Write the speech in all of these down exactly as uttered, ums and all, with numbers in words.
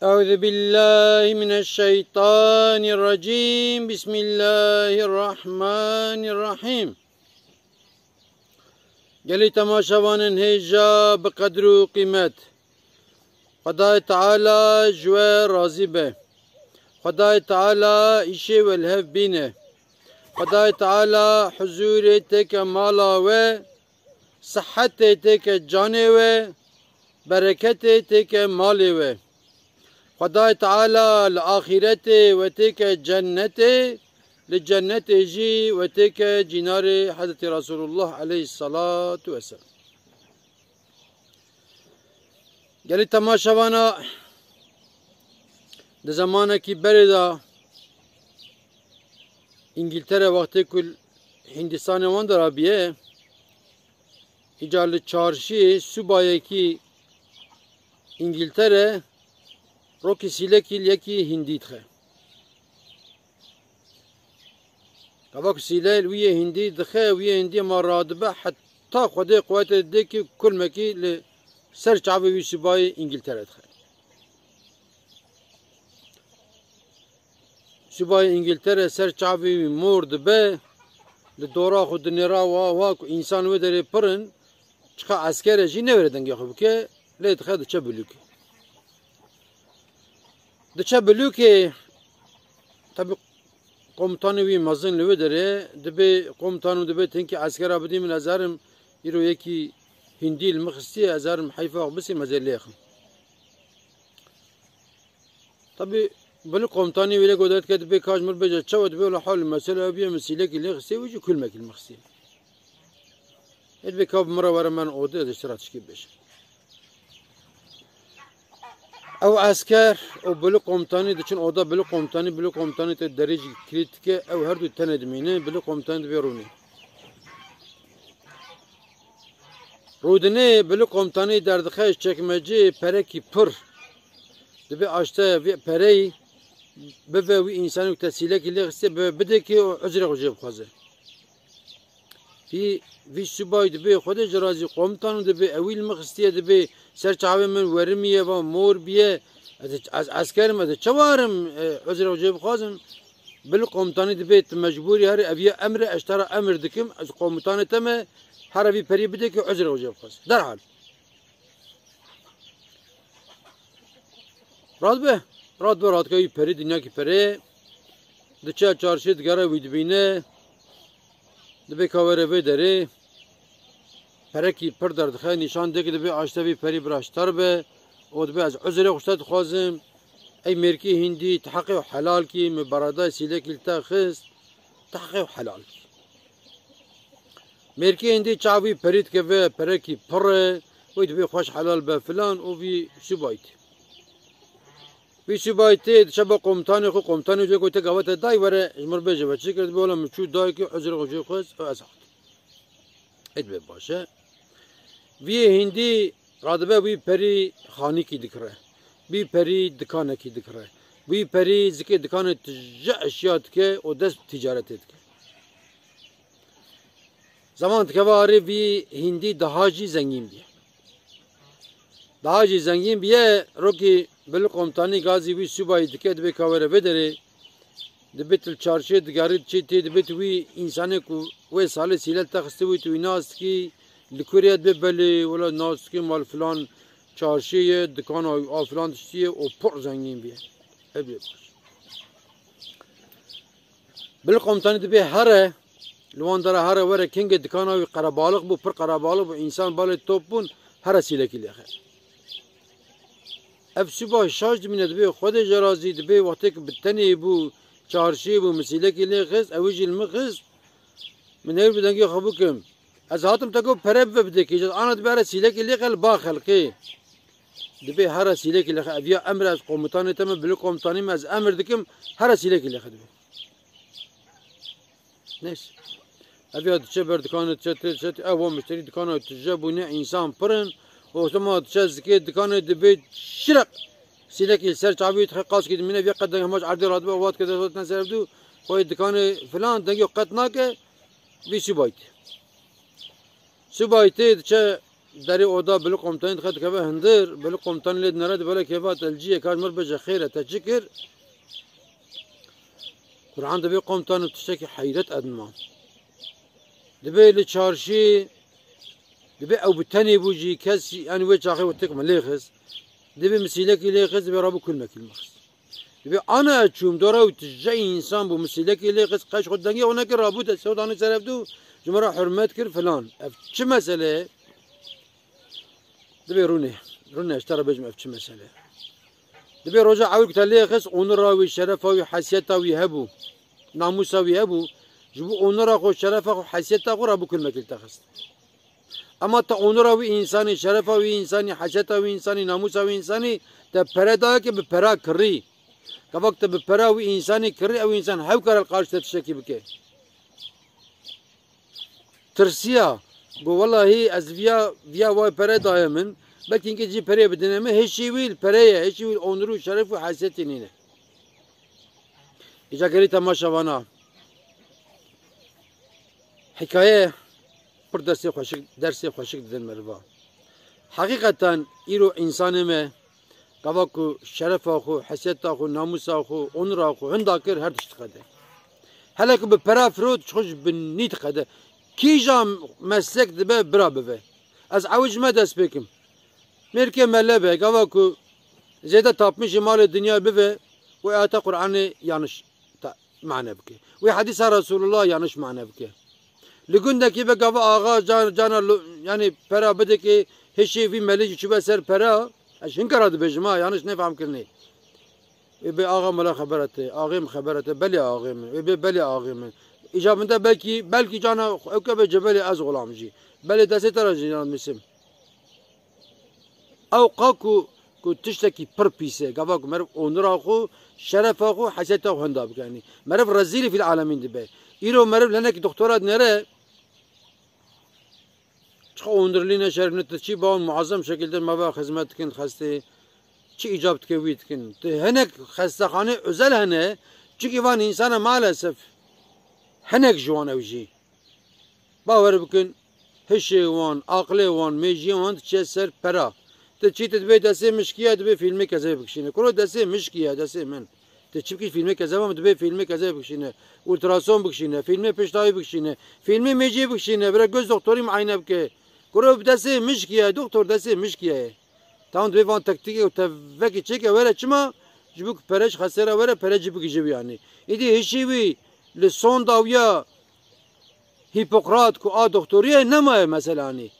Euzu billahi mineşşeytanirracim. Bismillahirrahmanirrahim. Gelî temaşevanên hêja bi qedr û qîmet. Xwedayê Teala ji we razî be. Xwedayê Teala îşê we li hev bîne. Xwedayê Teala huzûrê têke mala we, sihetê têke canê we, bereketê têke malê we. Xwedayê Teala li axîretê we têke cennetê, li cennetê jî we têke cînarê Hezretî Resulullah aleyhissalatu vesselam. Gelî temaşevana, di zemanekî berê de Îngîltere wextê ku Hîndistanê wan de rabiye, îca li çarşî subayekî Îngîltere rokî sîlekî li yekî Hîndî dixe. Gava ku sîlê li wî yê Hîndî dixe, wî yê Hîndî ma radibe heta Xwedê quwetê didê ki kulmekî li ser çavê wî subayê Îngîltere dixe. Subayê Îngîltere ser çavê wî mor dibe, li dora xwe dinêra wa, wa ku însan wê derê pir in, çiqa esker e jî newêre dengê xwe bike, lê dixe diçe bilûkê. Diçe bilûkê, tabi komutanê wî mezin li wê derê, dibê komutanû dibê tinkî eskera bidî min, ez herim îro yekî Hîndî li min xistiye, ez herim heyfa xwe bisîm, ez ê lêxim. Tabi bilûk komutanî wî lê godet ke dibê ka ji min bêje çawa, dibê wela hal mesele ew bîye, min sîlekî lê xistiye, wî jî kulmekî li min xistiye. Ê dibê ka bi min re were, men odê, ez ê ji te re tişkî bêjim. Ew esker û bilûk komutanî diçin oda bilûk komutanî, bilûk komutanî tê derê jî kilît dike, ew her du tenê dimînin, bilûk komutanî dibê rûnê. Rûdinê bilûk komutanî derdixe ji çekmecê perekî pir. Dibê aşte vê pereyî bive wî însanê ku te sîlekî lê xistiye, bive bidê ki û uzrê xwe jê bixwaze. Vî, vî subay dibê Xwedê ji razî komutan û dibê ewî li min xistiye, dibê ser çavê min werimiye, va mor biye. Ez, ez esker im, ez ê çawa herim, e, uzrê xwe jê bixwazim? Bilûk komutanî dibê tu mecbûrî herî, ev ya emr e, ez ji te re emir dikim, ez komutanê te me, here vî perî bidê ki uzrê xwe jê bixwaz. Derhal. Radibe, radibe, radike wî perî, dinyakî perê, diçe çarşiyê, digere wî dibîne, dibê ka were vê derê, perekî pir derdixe, nîşan dê ki dibê aşte vî perî bira ji te re be, û dibê ez uzrê xwe ji te dixwazim, ey mêrkî hîndî, tu heqê xwe helal kî, min beredayê sîlekî li te xist, tu heqê xwe helal kî. Mêrkê hindî çavî perî dikeve, perekî pir e, wê dibê xweş helal be filan û vî subayî tê. Vî subayî tê, diçe ba komutanê xwe, komutanê wê gote gava te dayî were, ji min re bêje ve çi kir, dibê wela min çû dayî ki uzrê xwe jê xwest û ez hatim. Ê dibê baş e. Vî hindî radibe wî perî xanîkî dikire. Vî perî dikanekî dikire. Vî perî zikê dikanê tije eşya dike û dest bi tîcaretê dike. Zeman dikeve arê vî hindî daha jî zengîn bîye. Daha jî zengîn bîye, rokî bilûk komutanî gazî wî subayî dike, dibê ka were vê derê. Dibê tu li çarşiyê digerî diçî tê, dibê tu wî însanê ku wê salê sîlê li te xistibû, tu wî nas dikî, li kurê ye? Dibê belê, wela nas dikî, mal filan çarşiyê ye, dikana a filan tiştî ye û pir zengîn bîye. Ev bê baş. Bilûk komutanî dibê here, li wan dera here were, kengê dikana wî qerebalix bû, pir qerebalix bû, însan balê top bûn, here sîlekî lêxe. Ev subay şaş dimîne, dibê Xwedê jê razî, dibê wextê ku bi tenê bû, çarşiyê bû, min sîlekî lê xist, ew jî li min xist, min hêvî bi dengê xwe bikim. Ez hatim te got pere bive bidê kê, ez ana dibê here sîlekî lêxe li ba xelkê. Dibê here sîlekî lêxe, ev ya emir e, ez komutanê te me, bilûk komutanî me, ez emir dikim, here sîlekî lêxe dibê. Neyse. Ev ya diçe ber dikanê, diçe tê, diçe tê. Ev wa mişterî dikana tije bûne, însan pir in. Û sema diçe zikê dikanê dibê şirek. Sîlekî li ser çavî dixe, qaskî dimîne, vê qet deng hema ji erdê radibe, wat kir dest ne ser ev dû. Xweyê dikanê filan dengê qet nake. Vî subayî tê. Subayî tê diçe Derê oda bilî komutanî dixe dikeve hundir, bilî komutanî lê dinere dibê wele kêfa te li cî ye, ka ji min re bêje xêr e, te çi kir? Kur'an dibê komutanî tiştekî heyret edin ma. Dibê li çarşî, dibê ew bi tenê bû jî, kes, yanî wê çaxê û tik min lê xist. Dibê misîlekî lê xist, dibê rabû kulmekî li min xist. Dibê ana ez çûm, dora ew tije însan bû, misîlekî lê xist, qeş xwe dengê xwe nekir, rabû destê xwe danî ser hevdû, ji min re hurmet kir filan. Ev çi mesele ye? Dibê rûnê, rûnê ez te re bêjim ev çi mesele ye. Dibê roja ewil ku te lê xist, onura wî, şerefa wî, hesiyeta wî hebû, namûsa wî hebû, ji bo onura xwe, şerefa xwe, hesiyeta xwe rabû kulmekî li te xist. Ema te onura wî însanî, şerefa wî însanî, hesiyeta wî însanî, namûsa wî însanî, te pere daye ke bi pera kirî. Gava ku te bi pera wî însanî kirî, ew însan hewkare li qarşî te tiştekî bike. Tirsiya, got, "Welahî ez viya, viya wayê pere daye min, belkî hinkê cî perê bidine min", hişê wî li pere ye, hişê wî li onur û şeref û hesiyetê nîne. Îca gerî temaşevana. Hikaye pir dersê xweşik, dersê xweşik didin meriva. Heqîqeten îro însanê me gava ku şerefa xwe, hesiyeta xwe, namûsa xwe, onura xwe hinda kir, her tişt diqede. Hele ku bi pera firot, ji xwe ji binî diqede. Kîjan meslek dibe bira bibe. Ez ewil ji me dest pê kim. Mêrkê mele be, gava ku zêde tapmîşî malê dinyayê bibe, wê ayeta Qur'anê yaniş ta-, mane bike. Wê hedîsa Resulullah yaniş mane bike. Li gundekî be gava axa can-, cana lo-, yanî pera bidike, hişê vî melê jî çûbe ser pera, ez hinkara dibêjim ha, yaniş nefam kirinê. Wê bê axa mela xebera te, axê min xebera te, belê axê min, wê bê belê axê min. Îca min de belkî, belkî cana ew ke be cebelê ez xulam jî. Belê destê te re jî yanmisim. Ew qa ku, ku tiştekî pir pîs e, gava ku meriv onura xwe, şerefa xwe, hesiyeta xwe hinda bike, yanî meriv rezîlî fîl alemîn dibe. Îro meriv li hinekî doktora dinêre, çiqa onurlî ne, şeref ne, tu çi bawan muazzem şekilde mava xizmet dikin xestê, çi îcab dike wî dikin. Tu hinek xestexanê özel hene, çunkî van însana maalesef hinek ji wan ew jî. Bawer bikin, hişê wan, aqilê wan, mêjiyê wan diçe ser pera. Tu çî tu dibê destê mişkî ye, dibê fîlmê kezebê bikişîne. Kuro destê mişkî ye, destê min. Tu çi bikî fîlmê kezeba min, dibê fîlmê kezebê bikişîne. Ultrason bikişîne, fîlmê piştavî bikişîne, fîlmê mêjiyê bikişîne, bire göz doktorî muayene bike. Kuro bi destê mişkî ye, doktor destê mişkî ye. Tam dibê van tektîkê û tevvekê çêke were çima? Ji bo ku pere ji xestê re were, pere cî bigihîje wî yanî. Îdî hişî wî li sonda wî ya Hîpokrat ku a doktorî ye nemaye meselanî.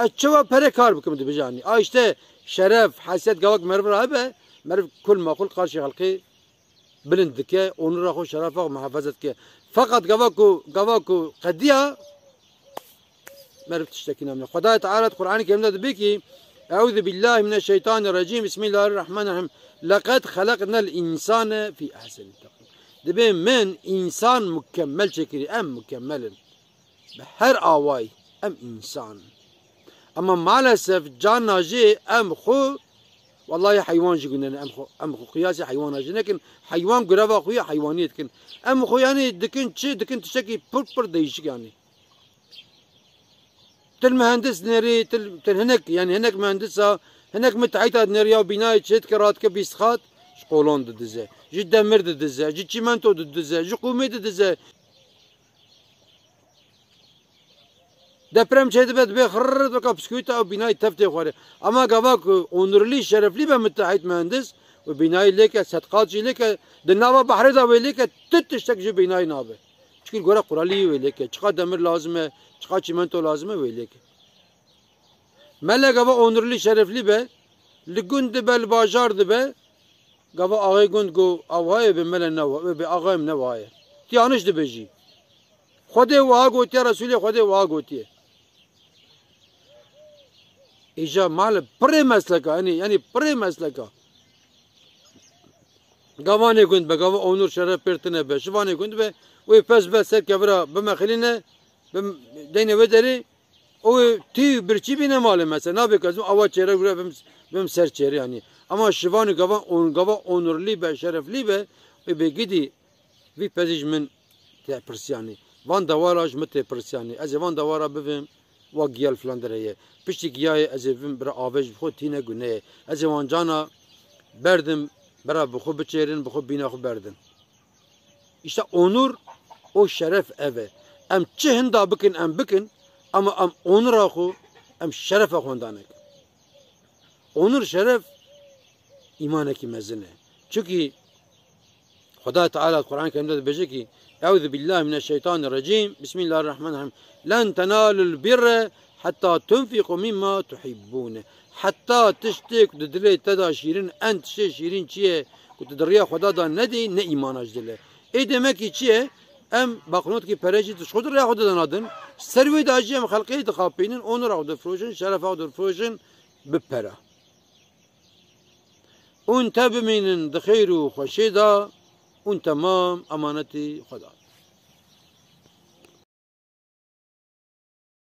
Ez çawa pere kar bikim dibêje yanî. A işte şeref, hesiyet gavak meriv re hebe, meriv kul maqul qarşî xelkê bilind dike, onura xwe, şerefa xwe muhafaza dike. Feqet gava ku, gava ku qediya, meriv tiştekî namîne. Xwedayê Teala di Qur'anê Kerîm de dibê kî, "Eûzu billahî mineşşeytanîrrecîm, Bismillahîrrahmanîrrahîm. Leqed xeleqnel însane fî ehsenî teqwîm." Dibê min însan mukemmel çêkirî, em mukemmel in. Bi her awayî em însan. Ama maalesef carna jê em xwe, wellahî heywan jî gunene, em xwe, em xwe qiyasê heywana jî nekin. Heywan greva xwe ya heywaniyê dikin. Em xwe yanî dikin çi? Dikin tiştekî pir pir değişik yanî. Til muhendis dinêrî, til, til hinek, yanî hinek muhendisa, hinek mitehîta dinêrî ya bînayê çê dike, radike bîst qat, ji kolon didize, ji demir didize, ji çîmento didize, ji qûmê didize. Deprem çêdibe, dibê xirr, weka biskûîta ew bînayê tev tê xwarê. Ama gava ku onurlî, şereflî be mitehît muhendis û bînayê lêke, sed qat jî lêke, di nava behrê de wê lêke, tu tiştek ji bînayê nabe. Çikî li gora quralî wê lêke. Çiqa demir lazim e, çiqa çîmento lazim e, wê lêke. Mele gava onurlî, şereflî be, li gund dibe, li bajar dibe, gava axê gund got, "Ew haye be mele ne wa-, be axayê min ne waye." Tu yanlış dibêjî. Xwedê wiha gotiye, Resûlê Xwedê wiha gotiye. Îja male pirê mesleka, yanî, yanî pirê mesleka. Gavanê gund be, gava onur şeref pêr tine be, şivanê gund be, wê pez be ser kevira bimexilîne, bim-, deyne wê derê, o tî birçî bîne malê mesela, nabê ke ez awa çêre gure bim, bim ser çêre yanî. Ama şivanê gava on-, gava onurlî be, şereflî be, wê bê gidî vî pezî ji min tê pirsiyanî. Van dewara ji min tê pirsiyanî. Ez ê van dewara bivim, wa giya li filan derê ye. Piştî giyayê ez ê bim bira avê ji bi xwe tîne gunê ye. Ez ê wan cana berdim, bira bi xwe biçêrin, bi xwe bîna xwe berdin. Îşte onur û şeref ev e. Em çi hinda bikin, em bikin, ama em onura xwe, em şerefa xwe hinda nekin. Onur, şeref, îmanekî mezin e. Çunkî Xweda Teala Quran Kerim de dibêje ki, "Euzu billahi mineşşeytanirracim. Bismillahirrahmanirrahim. Len tenalul birre hatta tunfiqu mimma tuhibbune." Heta tiştê ku di dilê te de şîrin, en tiştê şîrin çi ye ku tu di riya Xweda de nedî, ne îmana ji dil e. Ê demek ki çi ye? Em baqnot ki pere jî tu ji xwe di riya Xweda de nadin. Ser wê de jî em xelkê dixapînin, onura xwe difroşin, şerefa xwe difroşin bi pera. Hûn te bimînin di xêr û xweşê de, hûn temam emanetî Xweda.